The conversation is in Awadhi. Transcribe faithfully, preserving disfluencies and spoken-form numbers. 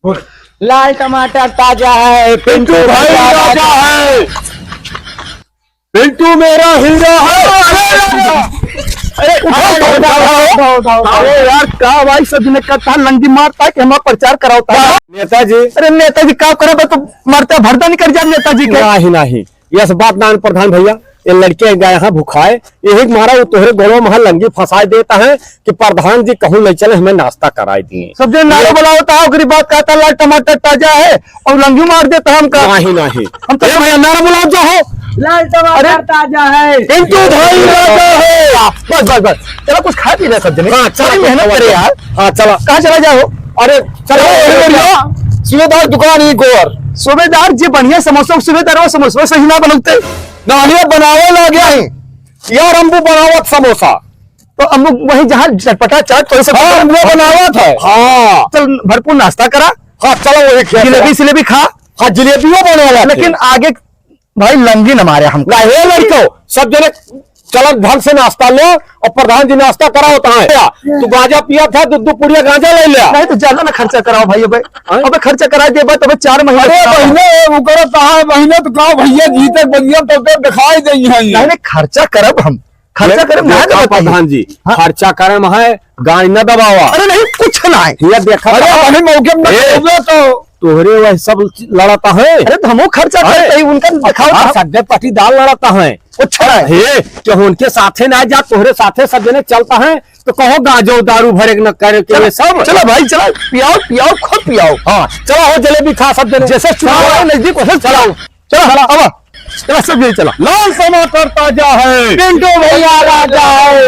लाल टमाटर ताजा है, पिंटू भाई राजा है, पिंटू मेरा हीरा है। अरे, उठाओ, उठाओ, उठाओ, उठाओ, उठाओ। अरे यार, का भाई सब जने कहता है, लंगी मारता है कि हमारा प्रचार करावता है। नेताजी। अरे नेताजी, का करब, तो मरता भरता नहीं कर जा नेताजी के। नहीं, नहीं, यस बात नान प्रधान भैया, ये लड़के गए हैं भुखाए, यही मारा वो तोहरे गोड़वा में लंगी फंसाए देता है कि प्रधान जी कहूँ ले चले, हमें नाश्ता कराए दिए। सब जने नारा ये बुलावता है, ओकरी बात कहता, लाल टमाटर ताजा है, और लंगी मार देता है हमका। नहीं, नहीं। हम तो ए भैया, नारा बुलाओ, जाओ। लाल टमाटर अरे ताजा है। पिंटू भाई राजा है। बस, बस, बस। चलो, कुछ खा पी ले सब जने। हाँ, चलो, बड़ी मेहनत चलो, करे चलो। यार। हाँ, चलो। कहाँ चला जाओ? अरे, चलो, चलो, ये चलो। बढ़िया। सूबेदार दुकान ही गोर। सूबेदार जी बढ़िया समोसा, सूबेदार वो समोसा सही ना बनौते। नालिया बनावे लागे हैं। यार, अम्बू बनावत समोसा। तो अम्बू वही जहाँ चटपटा चाट, तो ऐसे हाँ, अम्बू बनावत है। हाँ। चल, भरपूर नाश्ता करा। हाँ, चलो, वही खेत है। जिलेबी सिलेबी खा। हाँ, जिलेबियो बनावत है। लेकिन आगे भाई लंगी न मारे हमको। ना, हे लड़को, सब जने चलो ढंग से नाश्ता लो, और प्रधान जी नाश्ता करावत है। तू गांजा पिया था, दो दो पुड़िया गांजा ले ले। नहीं तो ज्यादा ना खर्चा कराओ भाई, अबे, हाँ? अबे खर्चा करा दे, अबे, अबे चार महीने अरे का महीने, वो करो कहा महीने तो कहा भैया जीते बनिया तो, तो दिखाई दे यहाँ ये। नहीं, नहीं, खर्चा करब हम, खर्चा ले, करब ना देखा करब भाई। प्रधान जी, हाँ। खर्चा करम है, गाड़ी न दबावा। अरे नहीं, कुछ ना है। ये देखा अरे था। वही मौके में ए, तो तोहरे वह सब लड़ता है। अरे तो हमो खर्चा अरे, करते ही उनका दिखाओ हाँ, ना। सड्डे पट्टीदार लड़ता है। अच्छा है। हे, कि उनके साथे ना जा, तोहरे साथे सब जने चलता है, तो कहो गांजो दारू भरे न करे के चलो, ये सब। चलो भाई, चलो, पियाओ, पियाओ, खूब पियाओ। हाँ, चलो हो जलेबी खा सब जने। जैसे चुनाव चलो। आए नजदीक, वैसे चलो। पियाओ। चलो, चलो। अब, चलो सब जने चलो। लाल टमाटर ताजा है। पिंटू भैया राजा है।